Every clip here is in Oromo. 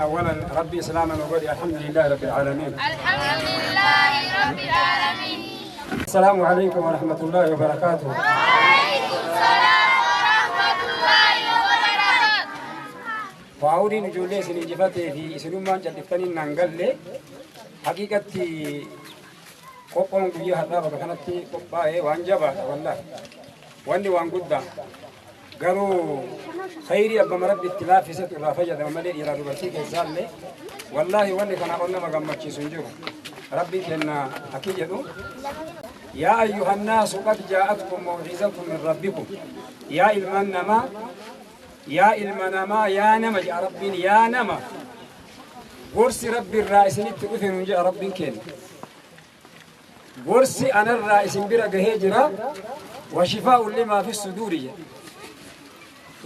أولا ربي سلاما وقولي الحمد لله رب العالمين. الحمد لله رب العالمين. السلام عليكم ورحمة الله وبركاته. وعليكم السلام ورحمة الله وبركاته. Waa'uudhiin ijoollee isin injifatee fi isinummaan calliftanii naan galle haqiiqatti qophoon guyyaa har'aa bakka kanatti qophaa'ee waan jabaadha, wallaahi. Wanni waan guddaa garuu khayrii abbama rabbi itti laaffisetu irraa fayyadama malee dhiiraa dubartii keessaallee wallaahi wanni kanaa ol nama gammachiisu hin jiru. Rabbiin kenna akki jedhu: يا أيها الناس قد جاءتكم موعظة من ربكم. Yaa ilmaan namaa, yaa ilma namaa, yaa nama jedha Rabbiin, yaa nama, gorsi Rabbi irraa isinitti dhufe nun jedha Rabbiin kenna. Gorsi anarraa isin bira gahee jira. وشفاء لما في الصدور jedha.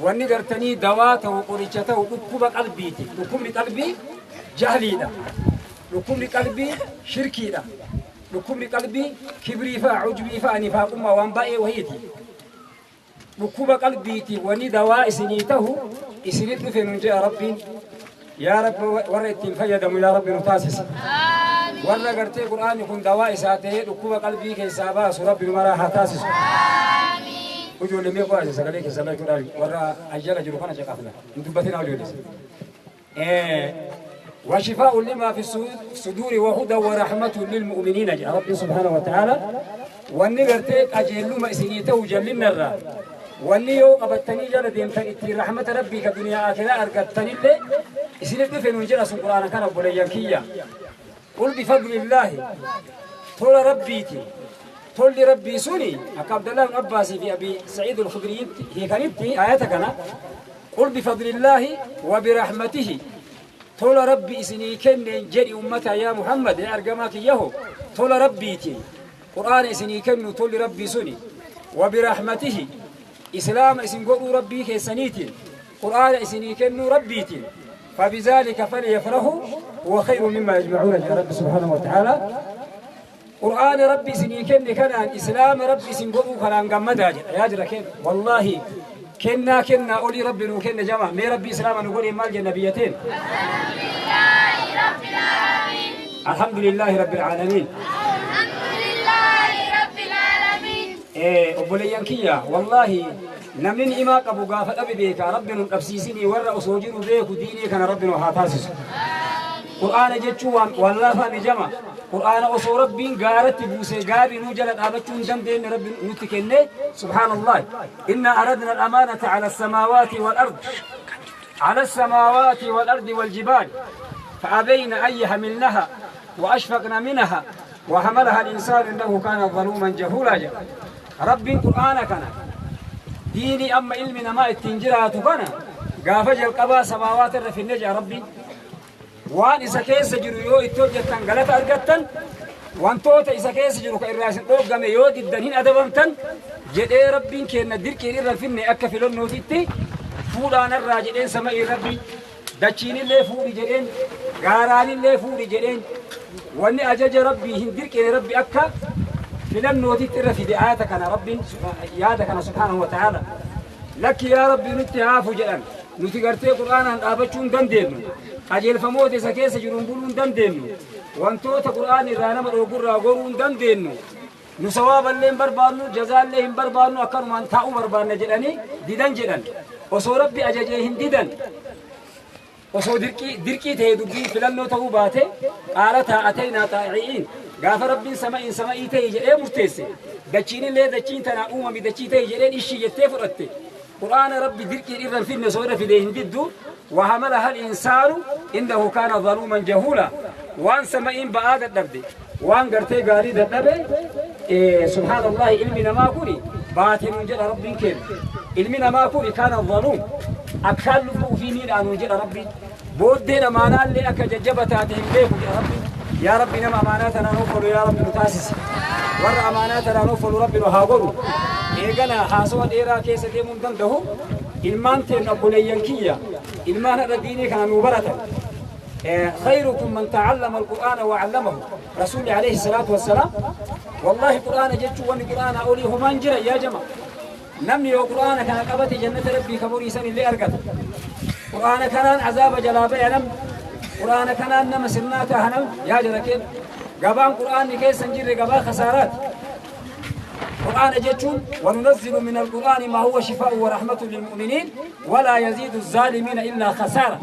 Wanni gartanii dawaa ta'u, qoricha ta'u, dhukkuba qalbiiti. Dhukkubni qalbii jahliidha, dhukkubni qalbii shirkiidha, dhukkubni qalbii kibrii fa'a, ujbii fa'a, nifaaqummaa, waan baay'ee wahiiti. Dhukkuba qalbiiti wanni dawaa isinii tahu isinit dhufe nun jedha Rabbiin. Yaa Rabbi, warra ittiin fayyadamu yaa Rabbi nu taasisa. Warra gartee Qur'aanni kun dawaa isaa ta'ee dhukkuba qalbii keessaa baasu Rabbi nu maraa haa taasisu. Ijoollee mee qo'aase sagalee keessa lachuudhaan warra ajjala jiru kana caqafna hin dubbatinaa ijoollee. وشفاء لما في الصدور وهدى ورحمة للمؤمنين جاء ربي سبحانه وتعالى. Wanni gartee qajeelluma isinii ta'u jallinarraa wanni yoo qabattanii jala deemtan ittiin rahmata Rabbii ka duniyaa akiraa argattanillee isinit dhufe nun jedha sun Qur'aana kana, obboleeyyan kiyya. قل بفضل الله, tola Rabbiiti. Tolli Rabbii suni akka Abdallah bin Abbaasii fi Abi Saciid al-Khudriyitti hiikanitti ayata kana: قل بفضل الله وبرحمته, tola Rabbi isinii kenneen jedhi ummata yaa Muhammad, yaa ergamaa kiyyaho, tola Rabbiiti Qur'aana isinii kennu tolli Rabbii suni, وبرحمته, islaama isin godhuu Rabbii keessaniitiin, Qur'aana isinii kennuu Rabbiitiin, فبذلك فليفرحوا هو خير مما يجمعون يا رب سبحانه وتعالى. Qur'aana Rabbi isinii kenne kanaan, islaama Rabbi isin godhuu kanaan gammadaa jedha. Yaa jira kenna, wallaahi kennaa kennaa olii Rabbi nuu kenne. Jama mee Rabbi islaama nu godhee maal jenna biyyateen? الحمد لله رب العالمين. الحمد لله رب العالمين. Obboleeyyan kiyya, wallaahi namni ni'imaa qabu gaafa dhabe beeka. Rabbi nun dhabsiisinii, warra osoo jiru beeku diinii kana Rabbi nu haa taasisu. Qur'aana jechuun waan laafaa mi jama? Qur'aana osoo Rabbiin gaaratti buusee gaarri nuu jala dhaabachuu hin dandeenye Rabbi nutti kenne. سبحان الله. إنا عرضنا الأمانة على السماوات والأرض، على السماوات والأرض والجبال، فأبين أن يحملنها وأشفقن منها وحملها الإنسان إنه كان ظلوما جهولا. ربي قرآن كان ديني أما علمنا ما التنجرات كان gaafa jalqabaa samaawaat irra finne jaa Rabbi. Waan isa keessa jiru yoo itti hojjettan galata argattan, wantoota isa keessa jiru ka irraa isin dhoggame yoo diddan hin adabamtan jedhee Rabbiin kenna. Dirqiin irra finne, akka filannootitti fuudhaanarraa jedheen sama'ii Rabbi, dachiinillee fuudhi jedheen, gaaraanillee fuudhi jedheen. Wanni ajaja Rabbii hin dirqine, Rabbi akka filannootitti irra fide ayata kana. Rabbiin yaada kana سبحانه وتعالى lakki yaa Rabbi nutti haafu jedhan. Nuti gartee Qur'aanaan dhaabachuu hin dandeenyu, qajeelfamoota isa keessa jiruun buluu hin dandeenyu, wantoota Qur'aan irraa nama dhoogurraa goruu hin dandeenyu, nu sawaaballee hin barbaannu, jazaallee hin barbaannu, akkanumaan taa'uu barbaanna jedhanii didan jedhan. Osoo Rabbi ajajee hin didan. Osoo dirqii dirqii ta'e, dubbii filannoo ta'uu baate, قالتا أتينا طائعين. Gaafa Rabbiin sama'iin sama'ii ta'e jedhee murteesse, dachiinillee dachiin tanaa uumami dachii ta'e jedheen ishii jettee fudhatte. Qur'aana Rabbi dirqiin irra hin finne, osoo irra fidee hin diddu. وحملها الإنسان إنه كان ظلوما جهولا. Waan sama'iin ba'aa dadhabde, waan gartee gaarii dadhabe, سبحان الله, ilmi namaa kuni baatinuun jedha Rabbiin kenna. Ilmi namaa kuni كان ظلوم, akkaan lubbuu ufii miidhaanuun jedha Rabbiin. Booddeen amaanaallee akka jajjaba taate hin beeku jedha Rabbiin. Yaa Rabbi, nama amaanaa tanaan offolu yaa Rabbi nu taasisi. Warra amaanaa tanaan offolu Rabbi nu haa godhu. Eegana haasawa dheeraa keessa deemuu hin danda'u. Ilmaan teen, obboleeyyan kiyya, ilmaan har'a diinii kana nuu baratan, خيركم من تعلم القرآن وعلمه رسول عليه الصلاة والسلام. والله قرآن جتشو واني قرآن أولي همان جرى يا جماعة. Namni yoo Qur'aana kana qabate jannata Rabbii kaborii san illee argata. Qur'aana kanaan azaaba jalaa baya. Namni Qur'aana kanaan nama sirnaa tahanam yaa jara keenya. Gabaan qur'aanni keessa hin jirre gabaa khasaaraati. Qur'aana jechuun وننزل من القرآن ما هو شفاء ورحمة للمؤمنين ولا يزيد الظالمين إلا خسارة.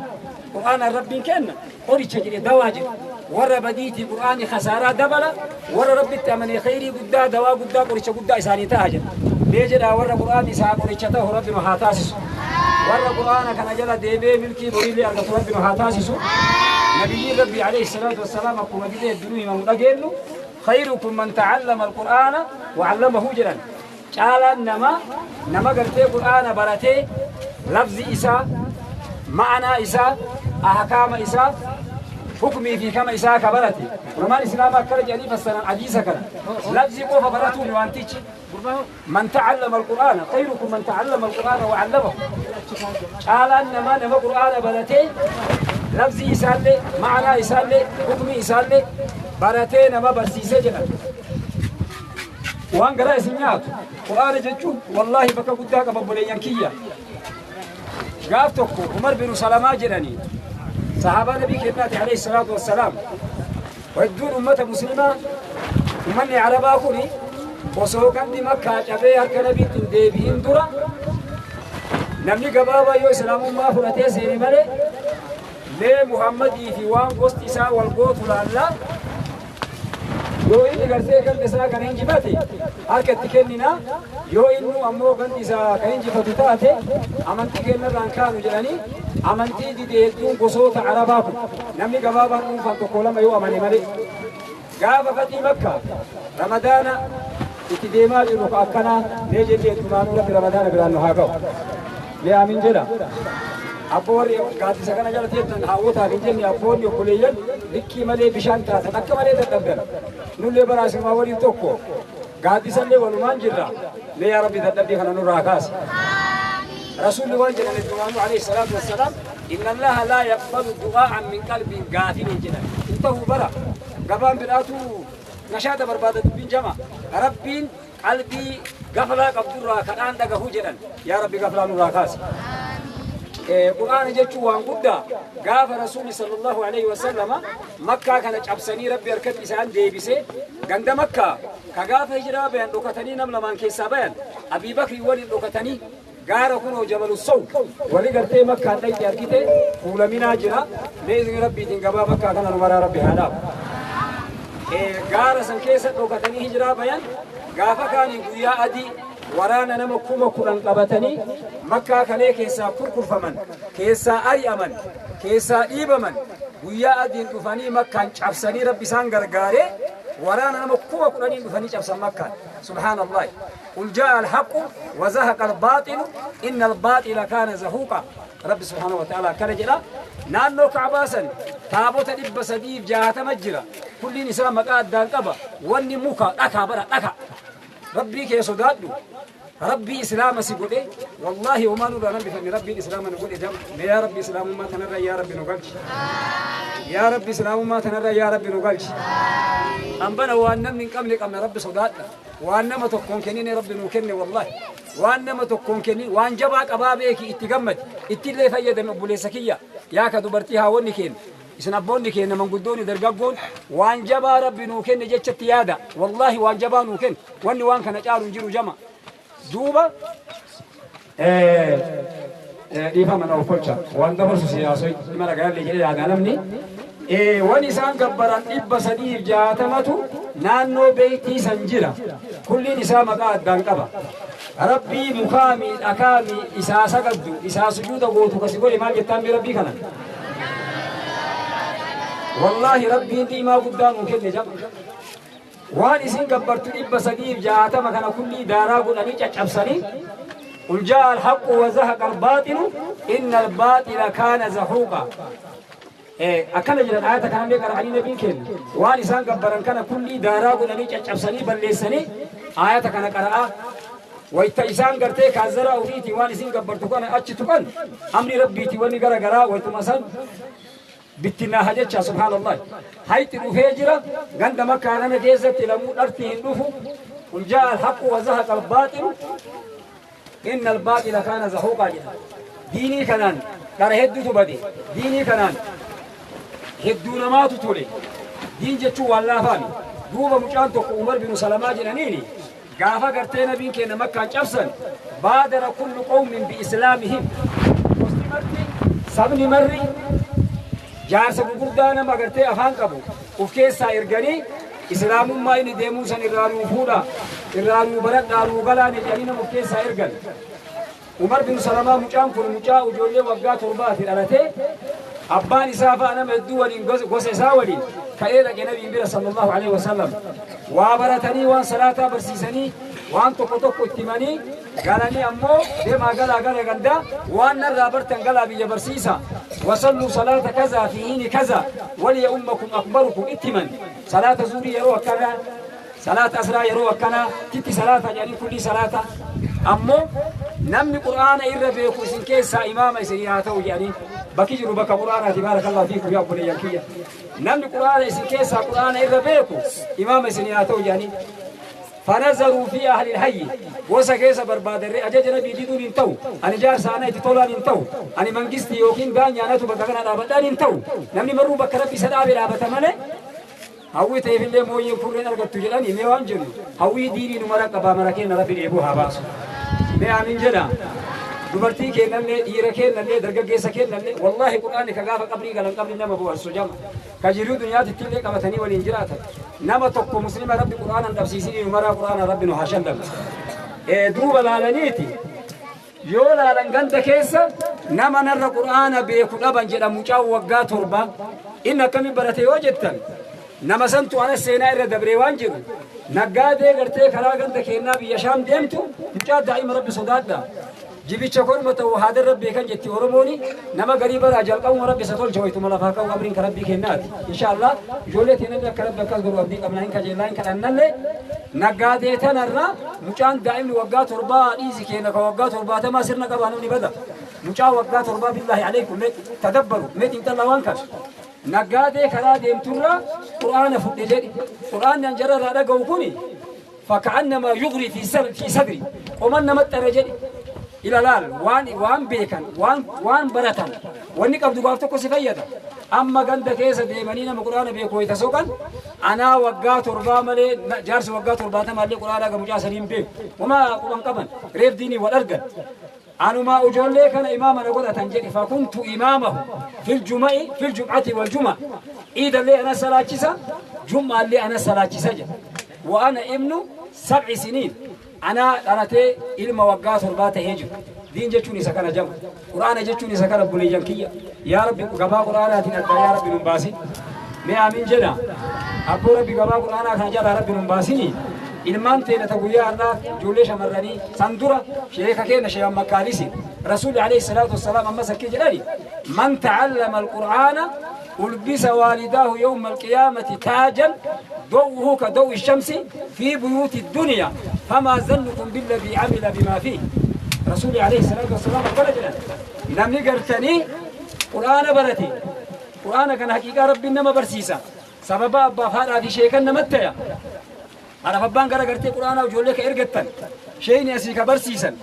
قرآن رب كنا qoricha jedhe, dawaa jedhe. Warra badiiti qur'aani khasaaraa dabala, warra rabbitti amane khayrii guddaa, dawaa guddaa, qoricha guddaa isaanii ta'a jedha. Mee jedhaa, warra qur'aanni isaa qoricha ta'u rabbi nu haa taasisu. Warra qur'aana kana jala deebee milkii boriillee argatu rabbi nu haa taasisu. Nabiyyiin rabbi عليه الصلاة والسلام akkuma gidee hedduu himamu dhageenyu, خيركم من تعلم القرآن وعلمه jedhan. Caalaan nama nama gartee qur'aana baratee, lafzi isaa, ma'anaa isaa, ahkaama isaa, hukmii fi kama isaa ka barate. Ulamaan islaamaa akkana jedhanii fassaran hadiisa kana: lafzi qofa baratuun wantichi من تعلم القرآن، خيركم من تعلم القرآن وعلمه, caalaan nama nama qur'aana baratee, lafzi isaallee, ma'anaa isaallee, hukmii isaallee baratee nama barsiisee jedhan. Waan garaa isin nyaatu, qur'aana jechuun wallaahi bakka guddaa qaba, obboleeyyan kiyya. Gaaf tokko Umar binu Salamaa jedhanii, sahaabaa nabii kennaati عليه الصلاة والسلام. Hedduun ummata muslimaa, ummanni arabaa kuni osoo gandi Makkaa cabee harka nabiitti hin deebi'in dura, namni gabaabaa yoo islaamummaa fudhatee seene malee, mee Muhammadii fi waan gosti isaa wal gootu laallaa, yoo inni gartee ganda isaa kan injifate harka itti kennina, yoo inni ammoo gandi isaa kan injifatu taate amantii kennarraan kaanu jedhanii amantii dide. Hedduun gosoota arabaa kun, namni gabaabaan dhuunfaan tokko lama yoo amane malee. Gaafa fatii Makka, Ramadaana itti deemaa jiru ka akkanaa, mee jennee duraanuu rabbi Ramadaana biraan nu haa ga'u. Mee aamin jedha. Abbo, warri gaaddisa kana jala teettan, haawwotaaf hin jenne, abboonni obboleeyyan likkii malee bishaan taatan, akka malee dadhabdan, nullee baraasimaa waliin tokko, gaaddisallee walumaan jirra. Mee yaa rabbi dadhabbii kana nurraa kaasi. Rasuulli waan jedhan duraanuu عليه الصلاة والسلام: إن الله لا يقبل دعاء من قلب غافل jedhan. Hin ta'uu bara gabaan biraatu nashaada barbaada dubbiin jama. Rabbiin qalbii gaflaa qabdurraa kadhaan dhagahuu jedhan. Yaa rabbi gaflaa nurraa kaasi. Qur'aana jechuun waan guddaa. Gaafa rasuulli صلى الله عليه وسلم Makkaa kana cabsanii rabbi harkatti isaan deebise, ganda Makkaa ka gaafa hijiraa bayan dhokatanii nam lamaan keessaa bayan, Abii Bakrii waliin dhokatanii gaara kunoo Jabalu Sow, warri gartee Makkaan dhayxe argite fuulaminaa jira. Mee isin rabbiitiin gabaa Makkaa kana nu maraa rabbi haa dhaabu. Gaara san keessa dhokatanii hijiraa bayan. Gaafa kaaniin guyyaa adii waraana nama 10,000 qabatanii Makkaa kalee keessaa kurkurfaman, keessaa ari'aman, keessaa dhiibaman. Guyyaa adiin dhufanii Makkaan cabsanii, rabbi isaan gargaaree waraana nama 10,000n dhufanii cabsan Makkaan. سبحان الله, قل جاء الحق وزهق الباطل إن الباطل كان زهوقا. رب سبحانه وتعالى kana jedha. Naannoo Kacbaa san taabota 360 jira. Kulliin isaa maqaa addaan qaba. Wanni muka dhakaa bara dhaka. Rabbii kee sodaadhu. Rabbii islaama si godhe, wallaahi homaa nurraa nan bifanne. Rabbiin islaama nu godhe jama. Mee yaa rabbi islaamummaa tanarra yaa rabbi nu galchi. Yaa rabbi islaamummaa tanarra yaa rabbi nu galchi. Hambana waan namni hin qabne qabna. Rabbi sodaadha. Waan nama tokkoon kennine rabbi nuu kenne. Wallaahi waan nama tokkoon kennin, waan jabaa qabaa beeki, itti gammadi, ittillee fayyadame. Obboleessa kiyya, yaa ka dubartii, haawwanni keenya, isin abboonni keenya, manguddoonni, dargaggoon, waan jabaa rabbi nuu kenne jechatti yaada. Wallaahi waan jabaa nuu kenne, wanni waan kana caalu hin jiru jama. Duuba dhiifama na offolcha, waan dabarsu siyaasoi dhima dhagaallee jedhee yaada. Namni wan isaan gabbaran 360tu naannoo beeytii san jira. Kulliin isaa maqaa addaan qaba. Rabbii mukaamii dhakaamii isaa sagaddu, isaa sujuuda gootu kasi godhe, maal jettaan mee rabbii kana? Wallaahi rabbiin diimaa guddaa nuu kenne jama. Waan isin gabbartu 360 kana kullii daaraa godhanii caccabsanii, قل جاء الحق وزهق الباطل إن الباطل كان زهوقا. Akkana jedhan ayata kanallee qara'anii nabiin kenna. Waan isaan gabbaran kana kullii daaraa godhanii caccabsanii balleessanii ayata kana qara'aa wayta isaan gartee kaazzara ofiiti waan isin gabbartu kana achi tuqan, amri rabbiiti wanni gara garaa waytuma san bittinnaaha jecha. سبحان الله, hayti dhufee jira. Ganda Makkaa kana keessatti lamuu dharti hin dhufu. قل جاء الحق وزهق الباطل إن الباطل كان زهوقا jedha. Diinii kanaan dhara hedduutu bade. Diinii kanaan Hedduu namaatu tole. Diin jechuun waan laafaami. Duuba mucaan tokko Umar binu Salamaa jedhaniini gaafa gartee nabiin keenya Makkaan cabsan, baadara kullu qawmin bi islaamihim, gosti marti, sabni marri jaarsa gurguddaa nama gartee afaan qabu uf keessaa erganii, islaamummaa inni deemuu san irraa nuu fuudha, irraa nuu baradhaa, nuu galaane jedhanii nama uf keessaa ergan. Umar bin Salamaa mucaan kun mucaa ijoollee waggaa 7ti dhalatee, abbaan isaa fa'a nama hedduu waliin, gosa isaa waliin ka'ee dhaqe nabiin bira sallallahu alaihi wasallam. Waa baratanii, waan salaataa barsiisanii, waan tokko tokko itti himanii galanii, ammoo deemaa galaa gara gandaa, waan narraa bartan galaa biyya barsiisa, wasalluu salaata kaza fi hiini kaza waliya ummakum akbarukum itti himan. Salaata zuurii yeroo akkanaa, salaata asraa yeroo akkanaa titti salaata jedhanii, kullii salaata, ammoo namni Qur'aana irra beeku isin keessaa imaama isinii haa ta'u jedhanii. Bakki jiru bakka Qur'aanaati. Baarakallahu fiikum yaa obboleeyyan kiyya. Namni Qur'aana isin keessaa Qur'aana irra beeku imaama isinii haa ta'u jedhanii. Fanazaruu fi ahli hayyi, gosa keessa barbaadarree, ajaja nabii diduun hin ta'u, ani jaarsa ana itti tolaan hin ta'u, ani mangisti yookiin daanyaanatu bakka kana dhaabadhaan hin ta'u. Namni marruu bakka Rabbi isa dhaabe dhaabata malee, hawwii ta'eefillee mooyyeen furreen argattu jedhanii. Mee waan jennu, hawwii diinii nu mara qabaa, mara keenya Rabbi dheebuu haa baasu. Mee aamin jedha. Dubartii keenyallee, dhiira keenyallee, dargaggeessa keenyallee, wallaahi Qur'aanni ka gaafa qabrii galan qabri nama boharsu jama, ka jiruu duniyaatti illee qabatanii waliin jiraatan. Nama tokko muslima Rabbi Qur'aanan dhabsiisinii, nu maraa Qur'aana Rabbi nu haa shallamu. Duuba laalaniiti, yoo laalan ganda keessa nama narra Qur'aana beeku dhaban jedha. Mucaan waggaa 7 inni akkamiin barate yoo jettan, nama santu ana seenaa irra dabree waan jedhu, naggaadee gartee karaa ganda keennaa biyya Shaam deemtu, mucaa daa'ima. Rabbi sodaadha. Jibicha korma ta'u haadarra beekan jetti Oromooni. Nama garii baraa jalqabuma Rabbi isa tolcha, wayituma lafaa ka'u qabriin ka Rabbii kennaati. Insha Allah ijoollee teenallee akka Rabbi akkas godhu abdii qabna, hin kajeellaa, hin kadhannallee. Naggaadee tanarra mucaan daa'imni waggaa 7 dhiisi keenya ka waggaa 70 sirna qabaa namni bada. Mucaa waggaa 7, billaahi alaikum, mee tadabbaru, mee xiinxallaa waan kana. Naggaadee karaa deemturra Qur'aana fudhe jedhi. Qur'aanni an jararraa dhaga'u kuni faka'annamaa yugrii fi sadri, qoman namatti jedhi. Ilalaal, waan beekan, waan baratan, wanni qabdu gaaf tokko si fayyada. Amma ganda keessa deemanii nama Qur'aana beeku wayita soqan, anaa waggaa 7 malee jaarsi waggaa 70 illee Qur'aana ga mucaa saniin beeku wamaa quban qaban, reef diinii wal argan. Anumaa ijoollee kana imaama na godhatan jedhi. Fakuntu imaamahu fil juma'i fil jum'ati wal juma, iidallee ana salaachisa, jum'aallee ana salaachisa jedha. Wa ana ibnu 7 siniin, anaa dhalatee ilma waggaa 7 tahee jiru. Diin jechuun isa kana jama. Qur'aana jechuun isa kana, buleeyyan kiyya. Yaa Rabbi, gabaa Qur'aanaatiin adda yaa Rabbi nun baasin. Mee aamin jedha. Abboo Rabbi, gabaa Qur'aanaa kana jalaa Rabbi nun baasini. Ilmaan teena ta guyyaa har'aa, ijoollee shamarranii san dura sheeka keenya sheekan makkaalisi. Rasuulli alayhi salaatu wassalaam ammas akki jedhani: man ta'allama alqur'aana ulbisa waalidaahu yawma alqiyaamati taajan ضوءه كضوء الشمس في بيوت الدنيا، فما ظنكم بالذي عمل بما فيه؟ رسول عليه الصلاة والسلام قال جدا namni gartanii Qur'aana barate, Qur'aana kana haqiiqaa Rabbiin nama barsiisa, sababa abbaaf haadhaa fi sheekan namatti taya. Haadhaaf abbaan gara gartee Qur'aana ijoollee ka ergattan, sheeyni asii ka barsiisan,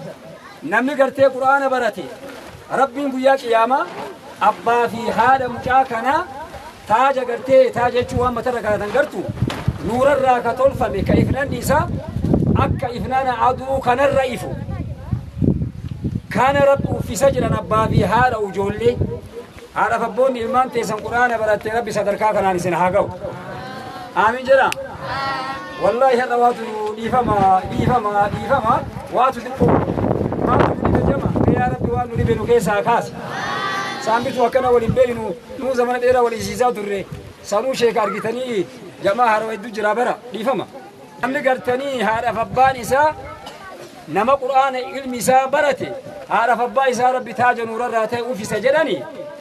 namni gartee Qur'aana barate, Rabbiin guyyaa qiyaamaa abbaa fi haadha mucaa kanaa taaja gartee, taaja jechuun waan matarra kaa'atan gartu, nuurarraa ka tolfame, ka ifnanni isaa akka ifnana aduu kanarra ifu kana Rabbi uffisa jedhan abbaa fi haadha ijoollee. Haadhaaf abboonni ilmaan teessan Qur'aana baratte, Rabbi sadarkaa kanaan isin haa ga'u. Aamin jedha. Wallaahi har'a waatu, dhiifama, dhiifama, dhiifama, waatu xiqqoo maaltu nu dhibe jama. Mee yaa Rabbi, waan nu dhibe nu keessaa kaasi. Saambitu akkana waliin beeynu, nuu zamana dheeraa waliin siisaa turre, sanuu sheeka argitanii jamaa harawa hedduu jira bara, dhiifama. Namni gartanii haadhaaf abbaan isaa nama Qur'aana ilmi isaa barate, haadhaaf abbaa isaa Rabbi taaja nuurarraa ta'e uffisa jedhani.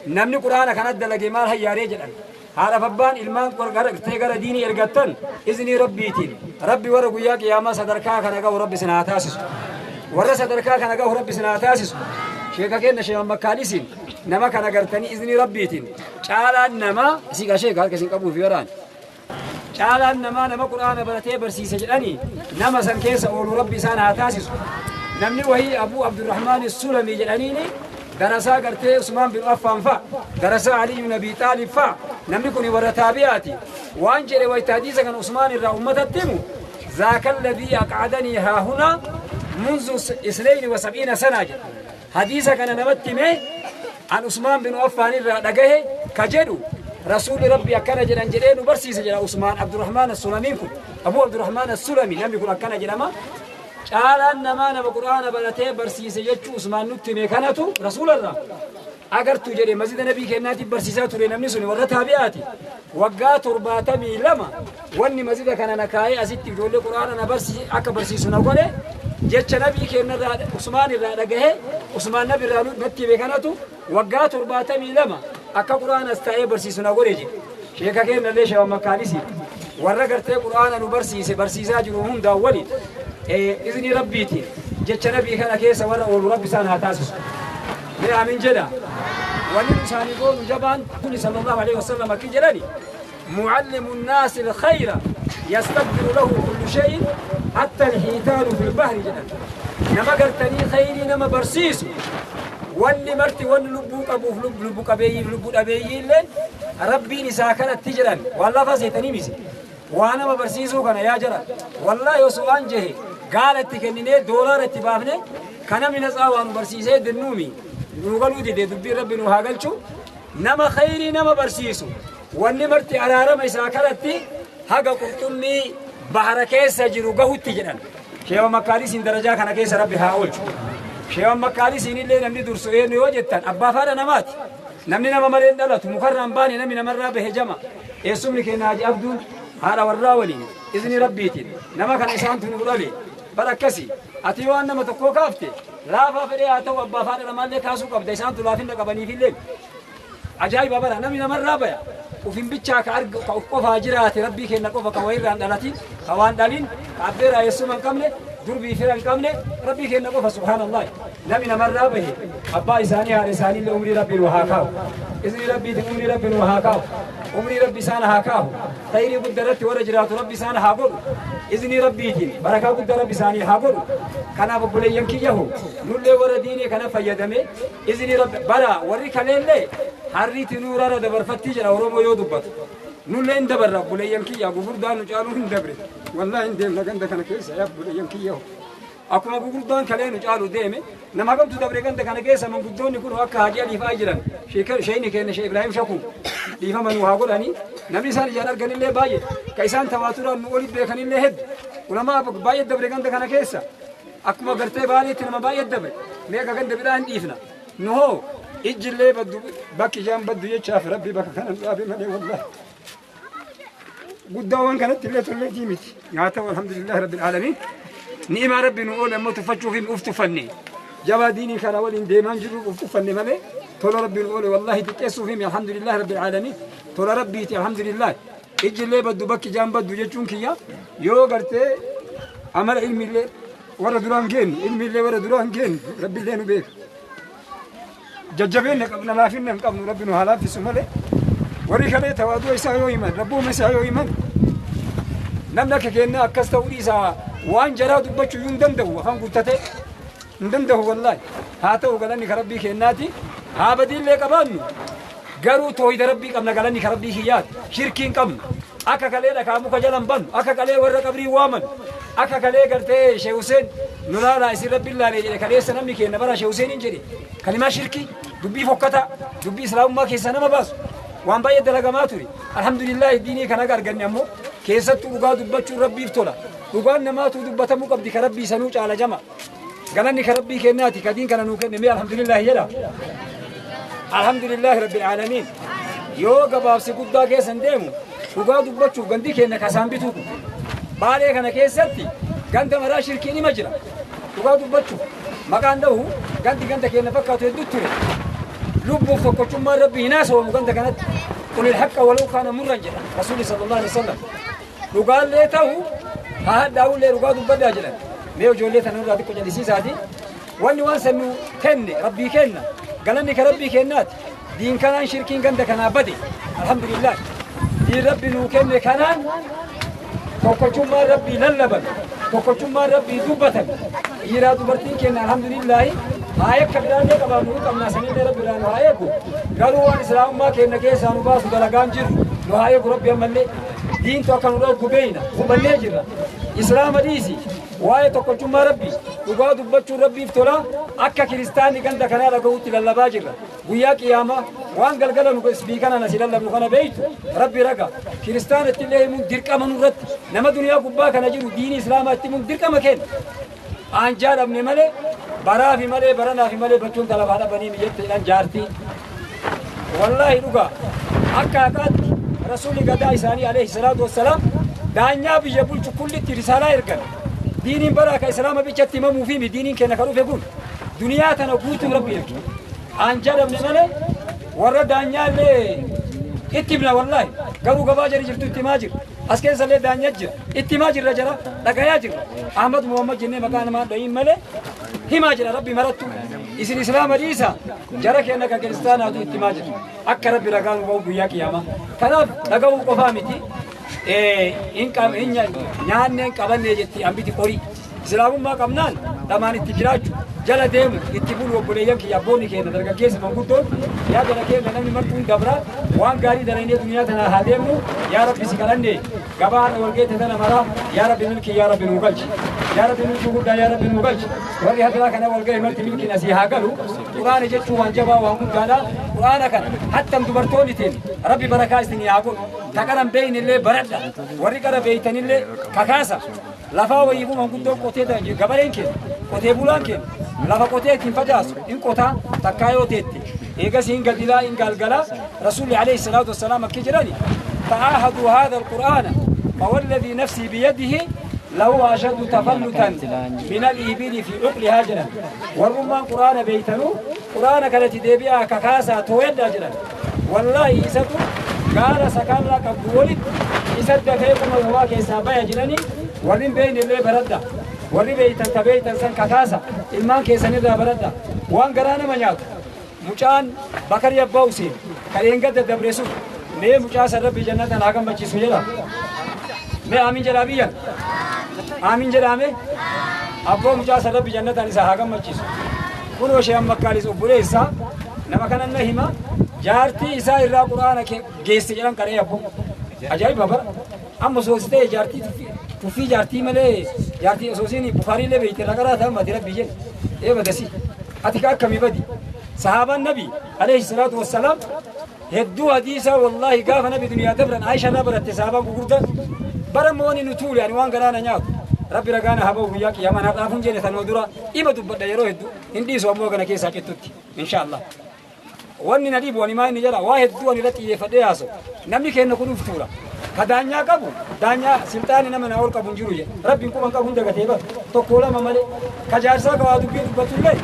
Namni Qur'aana kana dalage maal hayyaaree jedhan. Haadhaaf abbaan ilmaan gartee gara diinii ergattan, iznii Rabbiitiin Rabbi warra guyyaa qiyaamaa sadarkaa kana gahu Rabbi isin haa taasisu. Warra sadarkaa kana gahu Rabbi isin haa taasisu. Sheeka keenya sheeman makkaalisiin nama kana gartanii, iznii Rabbiitiin caalaan namaa isii gaa sheeka harka isin qabuuf waraan caalaan namaa nama Qur'aana baratee barsiise jedhanii, nama san keessa oolu Rabbi isaan haa taasisu. Namni wahii Abuu Abdurrahmaan Sulamii jedhaniini, darasaa gartee Usmaan bin Affaan fa, darasaa Ali ibn Abi Xaalib fa. Namni kun warra taabi'aati. Waan jedhe wayta hadiisa kan Usmaan irraa ummatatti himu ذاك الذي أقعدني ها هنا منذ 72 سنة jedha. Hadiisa kana namatti hime an Usmaan bin Affaan irraa dhagahe ka jedhu rasuulli rabbi akkana jedhan jedhee nu barsiise jedha Usmaan Abdurrahmaan As-Sulamiin kun Abu Abdurrahmaan As-Sulami namni kun akkana jedhama. Caalaan namaa nama Qur'aana baratee barsiise jechuu Usmaan nutti hime kanatu rasuularraa agartuu jedhe masjida nabii kennaatiif barsiisaa ture namni sun warra taabi'aati. Waggaa 72 wanni masjida kana na kaa'ee asitti ijoollee Qur'aana na barsiise akka barsiisu na godhe jecha nabii kennarraa Usmaan irraa dhagahe Usmaan nabi irraa natti hime kanatu waggaa 72 akka Qur'aanas taa'ee barsiisu na godhe jedhe. Sheeka kennallee sheewan makkaanisi warra gartee Qur'aana nu barsiise barsiisaa jiru hundaan waliin izni rabbiitiin jecha nabii kana keessa warra oolu rabbi isaan haa taasisu. Mee amiin jedha. Wanni nu isaanii goonu jabaan kuni sallallahu alaihi wasallam akki jedhani معلم الناس الخير يستغفر له كل شيء حتى الحيتان في البحر jedhan. Nama gartanii khayrii nama barsiisu wanni marti wanni lubbuu qabuuf lubbu qabeeyyiif lubbu dhabeeyyii illeen rabbiin isaa kanatti jedhan waan lafa seetanii misi. Waa nama barsiisuu kana yaa jara wallaahi osoo waan jehe gaala itti kenninee doolaara itti baafne kana minatsaa waan nu barsiisee dennuumi nu galuu dide dubbiin rabbi nu haa galchu. Nama khayrii nama barsiisu wanni marti araarama isaa kanatti haga qurxummii bahara keessa jiru gahutti jedhan. Sheewa makkaadisiin darajaa kana keessa rabbi haa oolchu. Sheewa makkaadisiin illee namni dursu eenyu yoo jettan abbaa faadha namaati. Namni nama malee hin dhalatu mukarraa hin baane namni namarraa bahe jama. Eessumni keenya Haji Abduun haadha warraa waliin izni rabbiitiin nama kana isaantu nu dhale bara akkasi ati yoo waan nama tokkoo kaafte laafaa fedhee haa ta'u abbaa faadha namaallee kaasuu qabda isaantu laafinna qabaniifillee ajaa'iba bara namni namarraa baya ufin bichaa ka arga ka uf qofaa jiraate rabbii kenna qofa ka wayirraan dhalatin ka waan dhalin ka abbeeraa eessuma hin qabne durbii fira hin qabne rabbii kenna qofa subhaanallah namni namarraa bahe abbaa isaanii haadha isaaniillee umrii rabbiin haa kaa'u izni rabbiitiin umrii rabbiin haa kaa'u umrii rabbi isaan haa kaa'u khayrii guddaa irratti warra jiraatu rabbi isaan haa godhu izni rabbiitiin barakaa guddaa rabbi isaanii haa godhu. Kanaaf obboleeyyan kiyyahu nullee warra diinii kana fayyadame izni rabbi bara warri kaleellee harriitti nuurara dabarfattii jedha Oromoo yoo dubbatu. Nullee hin dabarra obboleeyyan kiyya gugurdaan nu caaluu hin dabre wallaahi hin deemna ganda kana keessa yaa obboleeyyan kiyyahu. Akkuma gugurdaan kalee nu caalu deeme nama kamtu dabre ganda kana keessa manguddoonni kun akka Haji Alii fa'aa jiran sheeyni keenya Sheekh Ibrahim Shakuu dhiifama nu haa godhanii namni isaan ijaan arganillee baay'ee ka isaan tawaaturaan nu olitti beekanillee heddu ulamaa baay'ee dabre ganda kana keessa akkuma gartee baaleetti nama baay'ee dabre meeqa ganda biraa hin dhiifna nu hoo ijjillee baddu bakki ijaan baddu jechaaf rabbi bakka kana nu dhaabe malee wallaahi guddaa waan kanatti illee tolleetii miti haa ta'u alhamdulillahi rabbil aalamiin. Ni'imaa rabbi nu oole ammoo tuffachuuf hin uf tuffanne jabaa diinii kana waliin deemaan jirru uf tuffanne malee tola rabbi nu oole wallaahi xiqqeessuuf himi alhamdulillahi rabbil aalamiin tola rabbiiti alhamdulillahi ijjillee baddu bakki ijaan baddu jechuun kiyya yoo gartee amala ilmiillee warra duraan geennu ilmiillee warra duraan geennu rabbillee nu beeka jajjabeenya qabna laafinna hin qabnu rabbi nu haa laaffisu malee warri kalee tawaaduu isaa yoo himan rabbuuma isaa yoo himan namni akka kennaa akkas ta'uu dhiisaa waan jaraa dubbachuu iyyuu hin danda'u afaan guuttatee hin danda'u wallaahi haa ta'u galanni ka rabbii kennaati haa badiillee qabaannu garuu tooyida rabbii qabna galanni ka rabbii kiyyaati shirkii hin qabnu akka kalee dhakaa muka jalan bannu akka kalee warra qabrii waaman akka kalee gartee Sheekh Hussein nu laalaa isin rabbiin laalee jedhe kaleessa namni kenna bara Sheekh Hussein hin jedhe kalimaa shirkii dubbii fokkataa dubbii islaamummaa keessaa nama baasu waan baay'ee dalagamaa ture alhamdulillahi diinii kana arganne ammoo keessattuu dhugaa dubbachuun rabbiif tola dhugaan namaatu dubbatamuu qabdi ka rabbii sanuu caala jama galanni ka rabbii kennaati ka diin kana nuu kenne mee alhamdulillahi jedha alhamdulillahi rabbil aalamiin yoo gabaabsi guddaa keessan deemu dhugaa dubbachuuf gandi keenya kasaan bituu kun baalee kana keessatti ganda maraa shirkiin ima jira dhugaa dubbachuuf maqaan dhahu gandi ganda keenya fakkaatu hedduu ture lubbuuf tokkochummaan rabbii hin haasawamu ganda kanatti qul ilhaqqa walau kaana murran jedha rasuulli sallallahu alaihi wasallam dhugaallee ta'u haa hadhaa'ullee dhugaa dubbadhaa jedhan mee ijoollee tana irraa xiqqoo jallisiisaati wanni waan san nu kenne rabbii kenna galanni ka rabbii kennaati diin kanaan shirkiin ganda kanaa bade alhamdulillah diin rabbi nuu kenne kanaan tokkochummaan rabbii lallabame tokkochummaan rabbii dubbatame dhiiraa dubartiin kenna alhamdulillahi. Haa yakka biraallee qabaannu hin qabnaa sanillee rabbi irraa nu haa eegu. Garuu waan islaamummaa keenya keessaa nu baasu dalagaan jiru nu haa eegu rabbi ammallee. Diintu akka nu dhorku beeyna hubannee jirra. Islaama dhiisi waa'ee tokkochummaa rabbi dhugaa dubbachuun rabbiif tola akka kiristaanni ganda kanaa dhagahuutti lallabaa jirra. Guyyaa qiyaamaa waan galgala nu isbiikanan asii lallabnu kana beeytu rabbi raga. Kiristaana ittillee himuun dirqama nurratti nama duniyaa gubbaa kana jiru diini islaamaa itti himuun dirqama kenna. Aanjaa dhabne malee baraafi malee baranaafi malee bachuun talabaa dhabanii mijetti jaartii. Wallaahi dhugaa akka haqaatti rasuulli gadaa isaanii alayhi salaatu wassalaam daanyaa biyya bulchu kullitti risaalaa ergan. Diiniin baraa ka islaama bichatti himamuu fi diiniin keenya ka dhufe kun duniyaa tana guutuu rabbi erge. Aanjaa dhabne malee warra daanyaallee itti himna wallaahi garuu gabaa jari jirtu itti himaa jira. As keessa illee daanyaa jira itti himaa jirra jara dhagayaa jirra. Ahmad Muhammad jennee maqaa namaa dhahin malee himaa jira rabbi marattu. Isin islaama dhiisa jara keenya ka kiristaanaatu itti himaa jira. Akka rabbi ragaa nu ba'u guyyaa qiyaamaa. Kanaaf dhaga'uu qofaa miti. Nyaanneen qabannee jetti hambiti qorii. Islaamummaa qabnaan dhamaan itti jiraachuu jala deemu itti bulu obboleeyyan kiyya abboonni keenya dargaggeessi manguddoon yaa jala keenya namni martuun dabra waan gaarii dalagnee duniyaa tana haa deemnu yaa rabbi si kadhanne gabaa har'a walgeette tana maraa yaa rabbi milkii yaa rabbi nuu galchi yaa rabbi milkii guddaa yaa rabbi nuu galchi warri hadraa kana walga'e marti milkiin asii haa galu quraana jechuun waan jabaa waan guddaadha quraana kana hattam dubartoonni teen rabbi barakaa isinii haa godhu ta qaran beeynillee baradha warri qara beeytanillee kakaasa lafaa wayiifuu manguddoon qotee gabareen keenya qotee bulaan keenya lafa qotee ittiin facaasu in qotaa takkaa yoo teette eegas hin gadilaa hin galgalaa rasuulli alayhi salaatu wassalaam akki jedhani ta'aahaduu haadha alqur'aana fawalladii nafsii biyadihi lahu ashaddu tafallutan min al-ibili fi uqlihaa jedhan warrummaan qur'aana beeytanuu qur'aana kanatti deebi'aa kakaasaa tooyadhaa jedhan wallaahi isatu gaala sakaallaa qabdu walitti isa dafee kuma lafaa keessaa baya jedhanii warri hin beekne illee baradha warri beeytan ta beeytan san kakaasa ilmaan keessanirraa baradha waan garaa nama nyaatu mucaan Bakari Abbaa Huseen kan eengadda dabre sun mee mucaa san rabbi jannatan haa gammachiisu jedha mee aamin jedhaa biyyan aamin jedhaame abboo mucaa san rabbi jannatan isa haa gammachiisu kunoo shee amma akkaalis obboleessa nama kanan na hima jaartii isaa irraa quraana geesse jedhan qaree abboo ajaa'iba bara amma soositee jaartii tuffii jaartii malee jaartii osoo isiin Bukaariillee beeyte irraa qaraa ta'an mati rabbii jedhe ee badasi ati ka akkamii badi sahaabaan nabi alayhi salaatu wassalaam hedduu hadiisa wallaahi gaafa nabi duniyaa dabran Aisha irraa baratte sahaabaan gurguddaan bara mooni nu tuule ani waan garaana nyaatu rabbi ragaana haa ba'u guyyaa qiyaamaan har'aaf hin jenne tanuma dura ima dubbadha yeroo hedduu hin dhiisu ammoo kana keessaa cittutti inshaallah. Wanni na dhibu ani maa inni jedha waa hedduu ani irratti xiyyeeffadhee haasa'u namni keenya kun uf tuula. Ka daanyaa qabu daanyaa silxaani nama naa ol qabu hin jiru jedhe rabbiin quban qabu hunda gatee bara tokko lama malee ka jaarsaa ka waa dubbii dubbatullee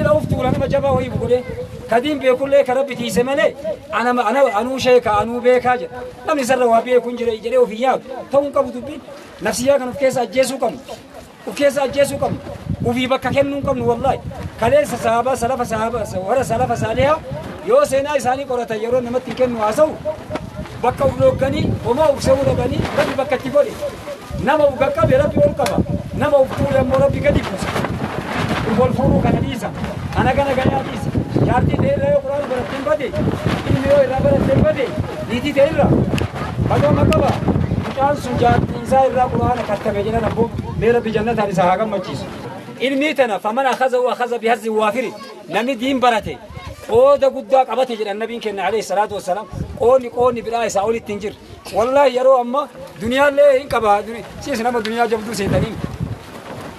ila uf tuula nama jabaa wayii godhee ka diin beekullee ka rabbi tiise malee ana anuu sheeka anuu beekaa jedha namni sarara waa beeku hin jire jedhee ofii yaadu ta'uu hin qabu dubbiin nafsiyyaa kan of keessa ajjeesuu qabnu of keessa ajjeesuu qabnu ofii bakka kennuu hin qabnu wallaahi kaleessa sahaabaa salafa sahaabaa warra salafa saalihaa yoo seenaa isaanii qoratan yeroo namatti hin kennu haasa'u bakka uf dhoogganii homaa uf se'uu dhabanii rabbi bakka itti godhe nama uf qaqqabe rabbi ol qaba nama uf tuule ammoo rabbi gadi buusa uf ol fuudhuu kana dhiisa ana gana ganaa dhiisa jaartii ta'e irra yoo quraana baratte hin bade ilmi yoo irraa baratte hin bade niitii ta'e irra badooma qaba mucaan sun jaartii isaa irraa quraana kattabe jedhan abboo mee rabbi jannataan isa haa gammachiisu ilmii tana faman akhazahu akhaza bihazzi waafiri namni diin barate qooda guddaa qabate jedhan nabiin keenya alayhi salaatu wassalaam qoonni qoonni biraa isaa olitti hin jirre wallaahi yeroo amma duniyaallee hin qaba siis nama duniyaa jabduu seetaniin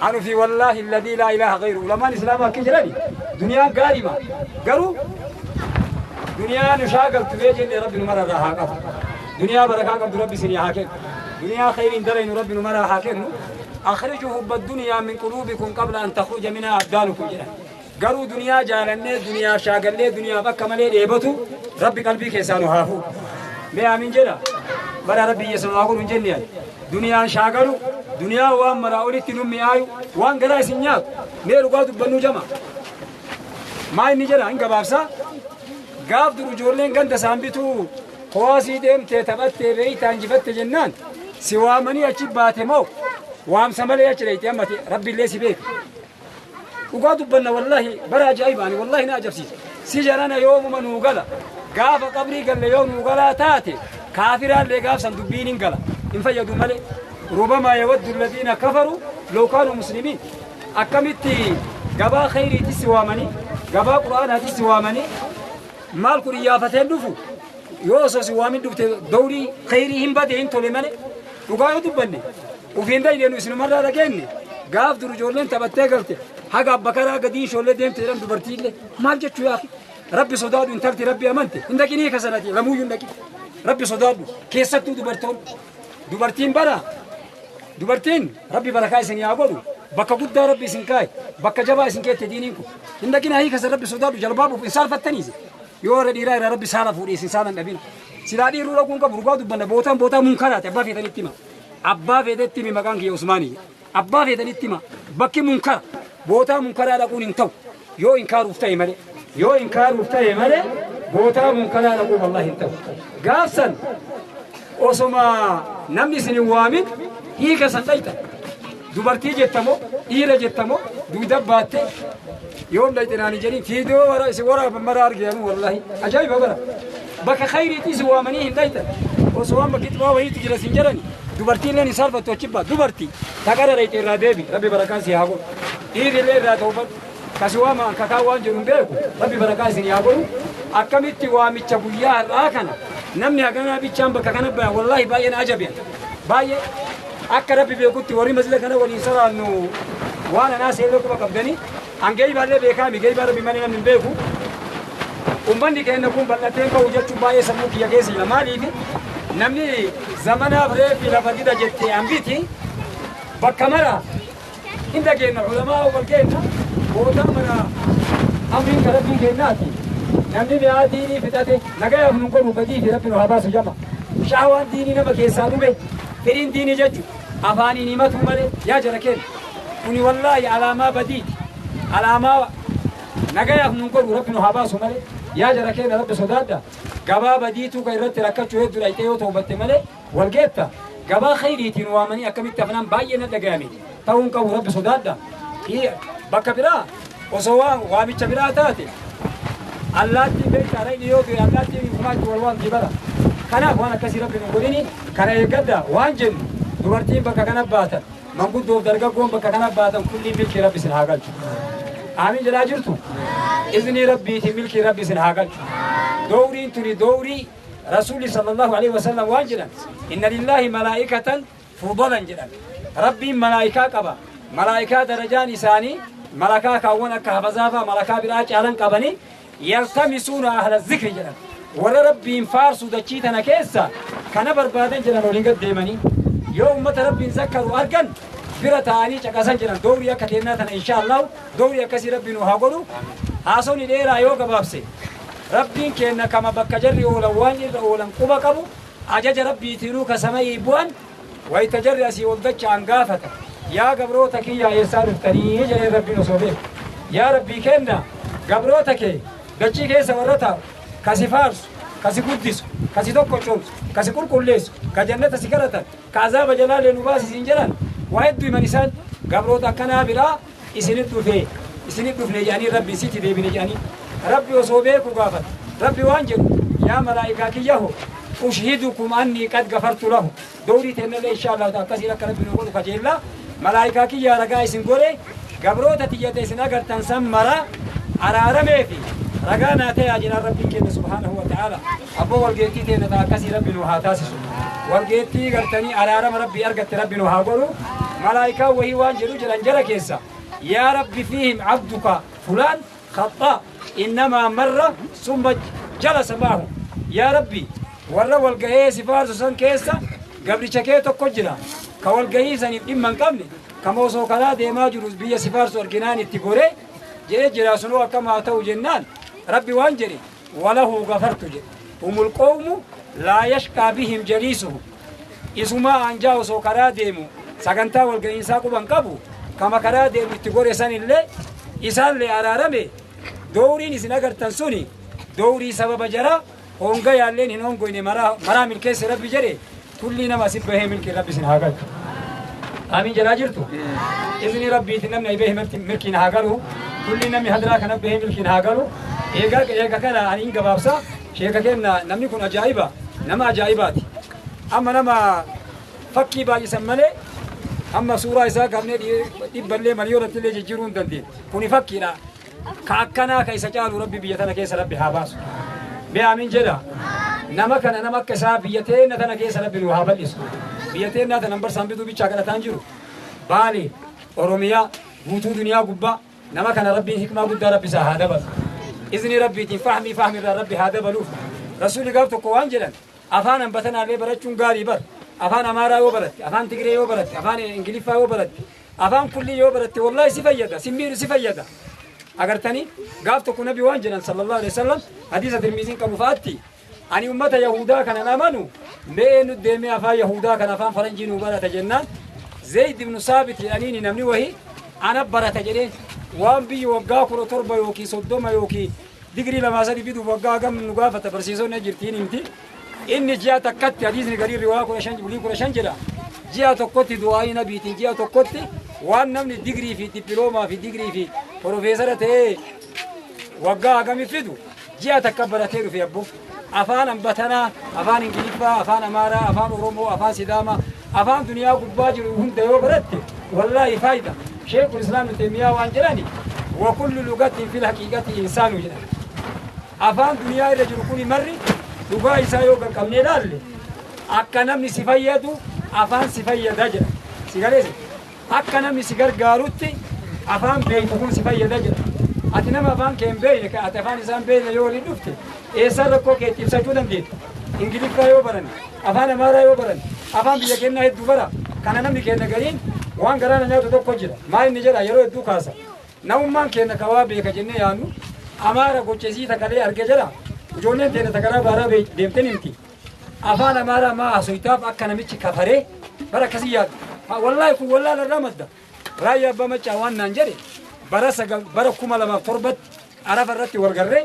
anu fi wallaahi alladhii laa ilaaha ghayru ulamaan islaamaa akka jedhani duniyaan gaariima garuu duniyaa nu shaagaltu mee jenne rabbi nu mararraa haa qabu duniyaa barakaa qabdu rabbi isinii haa kennu duniyaa khayriin dalaynu rabbi nu maraa haa kennu akhrijuu hubba duniyaa min quluubikum qabla an takhruja minhaa abdaanukum jedhan garuu duniyaa jaalannee duniyaaf shaagallee duniyaaf akka malee dheebatu rabbi qalbii keessaa nu haa fuudhu mee aamin jedha bara rabbi hiyyeessa nu haa godhu hin jenne ani duniyaan shaagalu duniyaa waan maraa olitti nu mi'aayu waan garaa isin nyaatu mee dhugaa dubbannuu jama maa inni jedha hin gabaabsaa gaaf dur ijoolleen ganda isaan bituu kowaasii deemtee taphattee beeytaa injifatte jennaan si waamanii achi baate moo waamsa malee achi dhayxee ammati rabbi illee si beeka. Dhugaa dubbanna, wallaahi bara ajaa'ibaani, wallaahi na ajabsiisa. Si jarana yoomuma nuu gala? Gaafa qabrii galle yoo nuu galaa taate, kaafiraallee gaafsan dubbiin hin gala, hin fayyadu malee. ربما يود الذين كفروا لو كانوا مسلمين. Akkamitti gabaa khayriitti si waamanii, gabaa qura'aanaatti si waamanii, maal kun iyyaafateen dhufu? Yoo osoo si waamin dhufte, dawrii khayrii hin bade, hin tole malee. Dhugaa yoo dubbanne, ufiin dayneenu isinumarraa dhageenye. Gaaf dur ijoolleen taphattee galte, haga abba karaa gadii ijoollee deemte jedhan. Dubartiillee maal jechuu? Yaafi rabbi sodaadhu. Intalti rabbi amante hin dhaqinii kasanati, lamuuyyuu hin dhaqin. Rabbi sodaadhu, keessattuu dubartoon. Dubartiin bara dubartiin rabbi barakaa isin haa godhu. Bakka guddaa rabbi isin kaa'e, bakka jabaa isin keette diiniin kun. Hin dhaqinaa hiika san. Rabbi sodaadhu. Jalbaabuuf hin saalfattaniisi. Yoo warra dhiiraa irraa rabbi saala fuudhee isin saalan dhabina. Silaa dhiiruu dhaquun qabu. Dhugaa dubbanna, bootaan bootaa munkaraati. Abbaa feetanitti hima, abbaa feetetti himi. Maqaan kiyya Usmaanii. Abbaa feetanitti hima, bakki munkara, bootaa munkaraa dhaquun hin ta'u. Yoo inkaaruuf ta'e malee, yoo inkaaruuf ta'e malee, bootaa munkaraa dhaquu wallahi hin ta'u. Gaafsan osoma namni isin hin waamin hiika san dhayxa. Dubartii jettamo, dhiira jettamo, dugda baatte yoom dhayxe naan hin jedhin. Fiidoo wara isin waraaban mara argeenu. Wallahi ajaa'iba, bara bakka khayriitti isin waamanii hin dhayxan. Osoo amma gixmaa wayiitu jira isin jedhani, dubartiilleen hin saalfattu achi baa. Dubartii taqara dhayxe irraa deebi, rabbi barakaa si haa godhu. Dhiirrillee irraa ta'uufadhu kasi waama kakaa waan jedhu hin beeku. Rabbi barakaa isin haa godhu. Akkamitti waamicha guyyaa har'aa kana namni haganaa bichaan bakka kana bayan? Wallaahi baay'ee na ajabe. Baay'ee akka rabbi beekutti warri masjida kana waliin salaannu waan anaa seerra quba qabdanii an geeybaallee beekaami. Geeybaa rabbi malee namni hin beeku. Ummanni keenya kun bal'atee bahu jechuun baay'ee sammuu kiyya keessa jira. Maaliif namni zamanaaf reefi lafa dida jettee hambiti bakka mara hin dhageenna. Ulamaa wal keenna boodaa mara amriin ka rabbii kennaati. Namni mi'aa diinii fixate nagayaaf nun godhu, badii fi rabbi nu haa baasu. Jama shahawaan diinii nama keessaa dhume, fedhiin diinii jechu afaaniin himatu malee. Yaa jara keenya, kuni wallaahi alaamaa badiiti, alaamaa nagayaaf nun godhu, rabbi nu haa baasu malee. Yaa jara keenya, rabbi sodaadha. Gabaa badiituu kan irratti rakkachuu hedduu dhayxee yoo ta'ubatte malee walgeetta. Gabaa khayriitiin waamanii akkamitti afnaan? Baay'ee na dhagayame. Ta'uun qabu, rabbi sodaadha. Bakka biraa osoo waamicha biraa taate, allaattiin beektaa rayni yoo du'e allaattiin kumaatti wal waamti bara. Kanaaf waan akkasii rabbi nu godhini. Kana eeggadha waan jennu, dubartiin bakka kana baatan, manguddoof dargaggoon bakka kana baatan kulli milkii rabbi isin haa galchu. Aamin jedhaa jirtu. Iznii rabbiitiin milkii rabbi isin haa galchu. Dowriin tuni dowrii rasuulli صلى الله عليه وسلم waan jedhan, إن لله ملائكة فضلا jedhan. Rabbiin malaa'ikaa qaba, malaa'ikaa darajaan isaanii malakaa kaawwan akka hafazaafaa malakaa biraa caalan qabanii. يلتمسون أهل الذكر jedhan. Warra rabbiin faarsu dachii tana keessa kana barbaadan jedhan. Waliin gad deemanii yoo ummata rabbiin zakkaru argan bira ta'anii caqasan jedhan. Dowrii akka teennaa tana insha allahu dowrii akkasii rabbiin nu haa godhu. Haasawni dheeraa, yoo gabaabse, rabbiin kenna kama bakka jarri oolan waan irra oolan quba qabu. Ajaja rabbiitiinuu ka samayii bu'an wayta jarri asii ol dacha'an gaafata. Yaa gabroota kiyyaa, eessaa dhuftanii jedhee rabbiin osoo beeku. Yaa rabbii kenna, gabroota kee dachii keessa warra taa'u kasi faarsu, kasi guddisu, kasi tokko coomsu, kasi qulqulleessu, ka jannata si kadhatan, ka azaaba jalaalee nu baasisiin jedhan, waa hedduu himan. Isaan gabroota akkanaa biraa isinit dhufe, isinit dhufne jedhanii, rabbi sitti deebine jedhanii, rabbi osoo beeku gaafata. Rabbi waan jedhu, yaa malaa'ikaa kiyyaho, أشهدكم أني قد غفرت له. Dowrii teennallee insha Allah akkasiin akka rabbi nu godhu kajeellaa. Malaa'ikaa kiyyaa ragaa isin godhe, gabroota tiyyate isin agartan san mara araaramee fi ragaa naa ta'aa jedhaan rabbiin keenya سبحانه وتعالى. Abboo, walgeettii teenna ta'a akkasii rabbi nu haa taasisu. Walgeettii gartanii araarama rabbii argatte rabbi nu haa godhu. Malaa'ikaa wahii waan jedhu jedhan jara keessa, yaa rabbi, فيهم عبدك فلان خطاء إنما مر ثم جلس معه. Yaa rabbi, warra walgahee si faarsu san keessa gabricha kee tokko jira ka walgahii saniif dhimma hin qabne, kama osoo karaa deemaa jiru biyya si faarsu arginaan itti goree jedhee jira. Sunoo akkam haa ta'u jennaan, rabbi waan jedhe, وله غفرت jedhe. هم القوم لا يشقى بهم جليسهم. Isumaa anjaa osoo karaa deemu sagantaa walga'iinsaa quban qabu, kama karaa deemu itti gore san illee isaallee araarame. Dowriin isin agartan suni dowrii sababa jara honga yaalleen hin hongoyne maraa milkeesse rabbi jedhe. Kullii nama asit bahee milkii rabbi isin haa galchu. Amiin jedhaa jirtu. Izni Rabbiitiin namni aybee milkiin haa galu. Kulli namni hadiraa kana bahee milkiin haa galu. Eegaa eega kana ani hin gabaabsa. Sheeka kenna namni kun ajaa'iba. Nama ajaa'ibaati. Amma nama fakkii baay'isan malee amma suuraa isaa qabnee dhibballee miliyoonatti illee jijjiiruu hin dandeenye. Kuni fakkiidha. Ka akkanaa ka isa caalu Rabbi biyya tana keessa Rabbi haa baasu. Mee amiin jedha. Nama kana nama akka isaa biyya teenna tana keessa Rabbi nu haa bal'isu. Biyya teennaa tana barsaan bituu bichaa kadhataan jiru. Baale, Oromiyaa, guutuu duniyaa gubbaa nama kana Rabbiin hikmaa guddaa Rabbi isaa haa dabalu. Izni Rabbiitiin fahmii fahmirraa Rabbi haa dabaluuf. Rasuulli gaaf tokko waan jedhan afaan hambatanaallee barachuun gaarii bar. Afaan Amaaraa yoo baratte, afaan Tigree yoo baratte, afaan Ingiliffaa yoo baratte, afaan kullii yoo baratte wallaahi si fayyada, si miidhu si fayyada. Agartanii gaaf tokko nabi waan jedhan sallallahu alaihi wasallam hadiisa Tirmiziin qabu fa'aatti ani ummata Yahudaa kana amanu mee nu deemee afaan Yahudaa kana afaan Faranjii nu barata jennaan Zayd ibn Saabit jedhaniini namni wahi ana barata jedheen waan biyyi waggaa 17 yookiin 30 yookiin digirii 2-3 fiduuf waggaa hagam nu gaafata barsiisonni jirtiin himti. Inni ji'a takkatti hadiisni garii riwaa 15 bulii 15 jedha. Ji'a tokkotti du'aayii nabiitiin ji'a tokkotti waan namni digirii fi dippiloomaa fi digirii fi profeesara ta'ee waggaa hagami fidu ji'a takka baratee dhufe abbo. Afaan ambatanaa, afaan Ingiliffaa, afaan Amaaraa, afaan Oromoo, afaan Sidaamaa, afaan duniyaa gubbaa jiru hunda yoo baratte wallaahi faayida. Sheekul Islaam Ibn Taymiyaa waan jedhani wa kullu lugatin fil haqiiqati insaanu jedhan. Afaan duniyaa irra jiru kuni marri dhugaa isaa yoo qaqqabnee ilaalle akka namni si fayyadu afaan si fayyada jedha. Si galeesse akka namni si gargaarutti afaan beektu kun si fayyada jedha. Ati nama afaan kee hin beekne ati afaan isaa hin beekne yoo waliin dhufte eessaan rakkoo kee itti ibsachuu dandeetta. Ingiliffaa yoo baranne, afaan Amaaraa yoo baranne, afaan biyya keenyaa hedduu bara. Kana namni keenya gariin waan garaa na nyaatu tokko jira. Maal inni jedha yeroo hedduu kaasa. Namummaan keenya kawaa beeka jennee yaadnu Amaara gochesii takalee arge jedha. Ijoolleen teenya takaraa baaraa deemteen himti. Afaan Amaaraa maa hasoytaaf akka namichi kafaree bara akkasii yaadu. Wallaahi kun wallaala irraa madda. Raayyaa Abbaa Maccaa waan naan jedhe bara sagal bara 2007tti Arafa irratti wal garree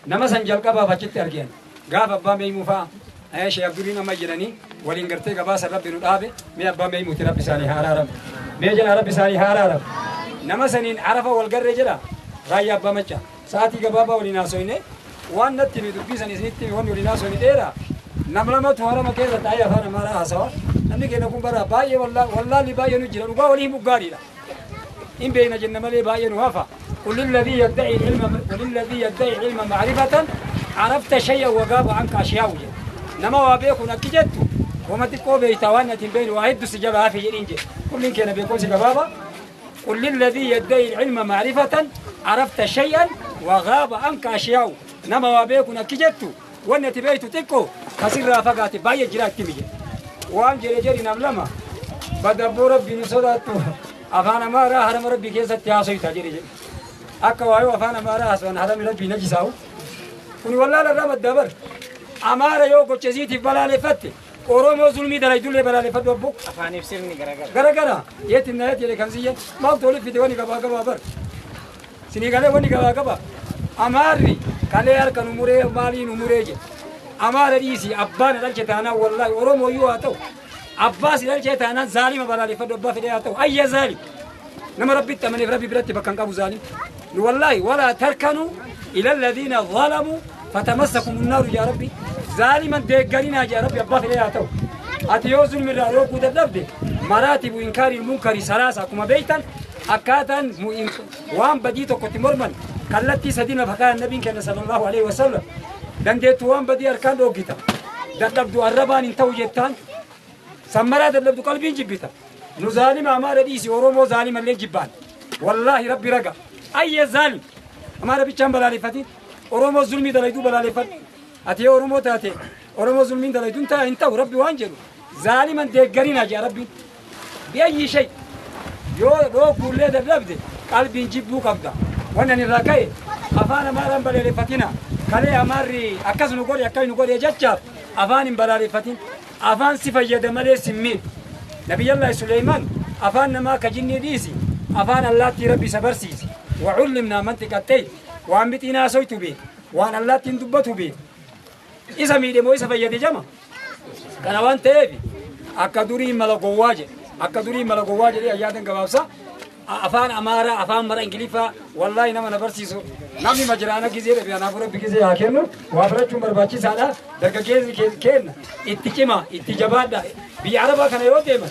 nama san jalqabaaf achitti argeen. Gaafa abbaa meeymuu fa'a Sheekh Abduriin amma jedhanii waliin gartee gabaasa Rabbi nu dhaabe mee abbaa meeymuuti Rabbi isaanii haa araaramu. Mee jedha Rabbi isaanii haa araaramu. Nama saniin Arafa wal garree jedha Raayyaa Abbaa Maccaa. Sa'aatii gabaabaa waliin haasoyne waan natti hime dubbii san isinitti hime wanni waliin haasoyne dheeraa. Nam lamatu harama keessa taa'ee afaan Amaaraa haasawa. Namni keenya kun bara baay'ee wallaalli baay'ee nu jira dhugaa walii himu gaariidha. In beekna jenna malee baay'ee nu hafa. قل للذي يدعي العلم قل للذي يدعي العلم معرفة عرفت شيئا وغاب عنك أشياء جد. نما وابيكون أكجدت وما تقو بيتوان بين واحد سجلها في جرينج كل كان بيكون سجبابا. قل للذي يدعي العلم معرفة عرفت شيئا وغاب عنك أشياء. نما وابيكون أكجدت وأن تبيت تكو خسر رافقات باي جرات تمجي وان جري جري نملما بدبو ربي نصداتو أفانا ما را هرم ربي كيسة تياسوي تجري جري akka waayoo afaan Amaaraa haasa'an harami Rabbii najisaa'u. Kuni wallaala irraa madda bar. Amaara yoo gochesiitiif balaaleffatte Oromoo zulmii dalaydullee balaaleffadhu abbo. Afaaniif sirni garagara. Garagara. Yeetti na yeetti jedhe kan siyye maaltu walitti fide wani gabaa gabaa bar. Sinii galee wani gabaa gabaa. Amaarri kalee harka nu muree maalii nu muree jedhe. Amaara dhiisii abbaan dhalche taanaan wallaahi Oromoo iyyuu haa ta'u. Abbaa si dhalche taanaan zaalima balaaleffadhu abbaa fedhee haa ta'u. Ayya zaalim. Nama Rabbitti amaneef Rabbi biratti bakka hin qabu zaalim. Nu wallaahi walaa tarkanuu ila alladhiina zalamuu fatamassakum unnaaru yaa Rabbi. Zaaliman deeggarinaa yaa Rabbi abbaa fedhee haa ta'u. Ati yoo zulmi irraa dhooguu dadhabde maraatibu inkaariin munkarii salaasa akkuma beektan akkaataan waan badii tokkotti morman kallattii sadii lafa kaayan nabiin keenya sallallahu alaihi wasallam. Dandeettu waan badii harkaan dhoogita. Dadhabdu arrabaan hin ta'u jettaan. Sammaraa dadhabdu qalbiin jibbita. Nu zaalima Amaara dhiisi Oromoo zaalimallee jibbaan. Wallaahi Rabbi raga. Ayya zaalim. Amaara bichaan balaaleffatin. Oromoo zulmii dalayduu balaaleffadhu. Ati yoo Oromoo taate Oromoo zulmiin dalayduun ta'a hin ta'u Rabbi waan jedhu. Zaaliman deeggarinaa jedha Rabbiin. Bi'ayyi shay. Yoo dhooguullee dadhabde qalbiin jibbuu qabda. Wanni ani irraa ka'e afaan Amaaraan balaaleffatina. Kalee Amaarri akkas nu godhe akkas nu godhe jechaaf afaan hin balaaleffatin. Afaan si fayyada malee si miidhu. Nabiyyallaahi Suleymaan afaan namaa ka jinnii dhiisi afaan allaattii Rabbi isa barsiise. Wacullimnaa mantiqa xayr waan mixiin haasoytu beeka waan allaattiin dubbatu beeka. Isa miidhe moo isa fayyade jama? Kana waan ta'eef akka durii mala gowwaa jedhe. Akka durii mala gowwaa jedhee ayyaadan gabaabsa. Afaan Amaaraa, afaan mara Ingiliffaa, wallaahi nama na barsiisu. Namni majiraana gizee dhabe anaafuu Rabbi gizee haa kennu. Waa barachuun barbaachisaadha. Dargaggeessi kenna. Itti cima, itti jabaadha. Biyya Arabaa kana yoo deeman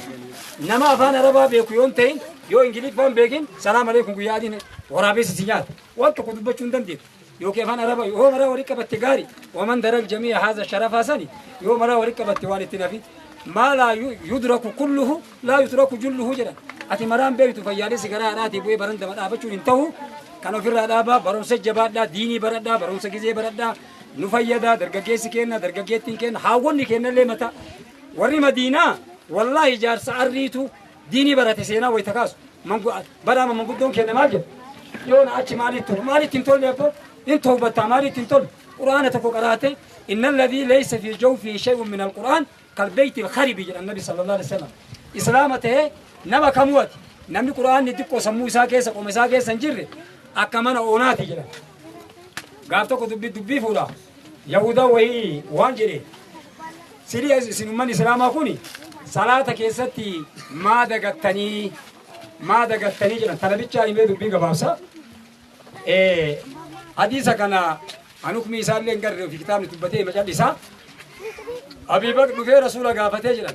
nama afaan Arabaa beeku yoo hin ta'in, yoo Ingiliffaan beekin, salaam aleekum guyyaa adiin waraabessi si nyaata. Waan tokko dubbachuu hin dandeettu. Yookiin afaan Arabaa yoo maraa walii qabatte gaari. Waman daral jami'a haza sharafaa sani yoo maraa walii qabatte waan itti nafi. Maa laa yudraku kulluhu laa yutraku julluhu jedhan. Ati maraan beektu fayyaalessi garaa haadhaatii bu'ee barandama dhaabachuun hin ta'u. Kan ofirraa dhaabaa, barumsa jabaadhaa, diinii baradhaa, barumsa gizee baradhaa. Nu fayyadaa dargaggeessi kenna, dargaggeettiin kenna, haawwonni kennallee mata. Warri Madiinaa wallaahi jaarsa arriitu diinii barate seenaa wayita kaasu. Baraama manguddoon kenna maal jedhu? Yoona achi maalitti tolu? Maalitti hin tolle abboo? In tawbattaa maalitti hin tolle? Quraana tokko qaraate inna alladhii laysa fi jawfii shay'un min alquraan kalbeeyti alkharibi jedhan Nabi sallallahu alaihi wasallam. Islaama ta'ee nama kamuu ati namni quraanni xiqqoo sammuu isaa keessa qoma isaa keessa hin jirre akka mana oonaati jedhan. Gaaf tokko dubbii dubbii fuudha. Yahudaa wayii waan jedhe sirii isin ummanni islaamaa kuni salaata keessatti maa dagattanii maa dagattanii jedhan tana bichaa himee dubbii gabaabsa. Hadiisa kana anukmi isaallee hin garre ofii kitaabni dubbatee hima callisaa. Abii Bakr dhufee rasuula gaafatee jedhan.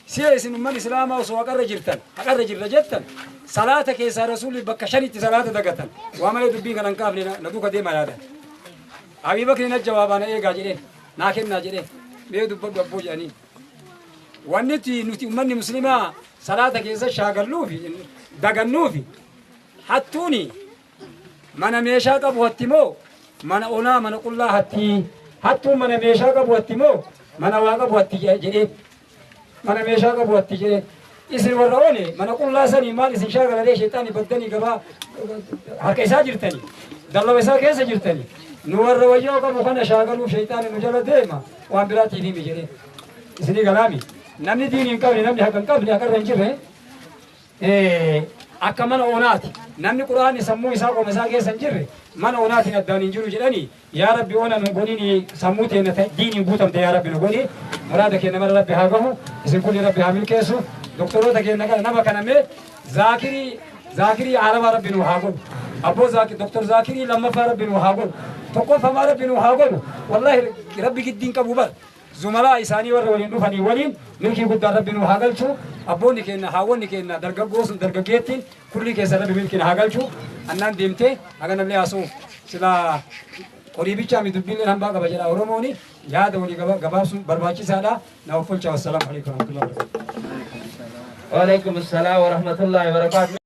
Si'a isin ummanni islaamaa osoo haqarra jirtan haqarra jirra jettan salaata keessaa rasuulli bakka shanitti salaata dagatan. Waa malee dubbiin kana hin kaafne na duuka deemaa yaadan. Abii Bakri na jawaabaa na eegaa jedheen naa kennaa jedheen mee dubbadhu abboo jedhanii. Wanni nuti ummanni muslimaa salaata keessa shaagalluufi dagannuufi hattuuni mana meeshaa qabu hatti moo mana onaa mana qullaa hatti? Hattuun mana meeshaa qabu hatti moo mana waa qabu hatti jedhee, mana meeshaa qabu hatti jedhee. Isin warra one mana qullaa sanii maal isin shaagalaree sheexaani baddanii gabaa harka isaa jirtanii dallawa isaa keessa jirtanii, nu warra wayyoo qabu kana shaagaluuf sheexaani nu jala deema, waan biraatiif himi jedhee. Isinii galaami? Namni diinii hin qabne, namni haqa hin qabne, haqarra hin jirre akka mana onaati. Namni quraanni sammuu isaa qoma isaa keessa hin jirre mana onaatiin addaan hin jiru jedhanii. Yaa Rabbi, ona nu godhini, sammuu teenya diiniin guutamte yaa Rabbi nu godhi. Muraada keenya mara Rabbi haa gahu, isin kulli Rabbi haa milkeessu. Doktoroota keenya kana nama kana mee zaakirii zaakirii aalamaa Rabbi nu haa godhu. Abboo zaakir doktor zaakirii lammaffaa Rabbi nu haa godhu, tokkoffamaa Rabbi nu haa godhu. Wallaahi Rabbi giddiin qabu bar zumalaa isaanii warra waliin dhufanii waliin milkii guddaan Rabbi nu haa galchu. Abboonni keenya, haawwanni keenya, dargaggoo sun dargaggeettiin kulli keessa Rabbi milkiin haa galchu. Annaan deemtee haga namni haasa'u silaa qorii bichaa mi dubbiilleen hambaa qaba jedha Oromooni. Yaada walii gabaabsuun barbaachisaadha. Na offolcha. Wassalaamu alaikum warahmatullahi wabarakatuh. Waalaikum assalam warahmatullahi wabarakatuh.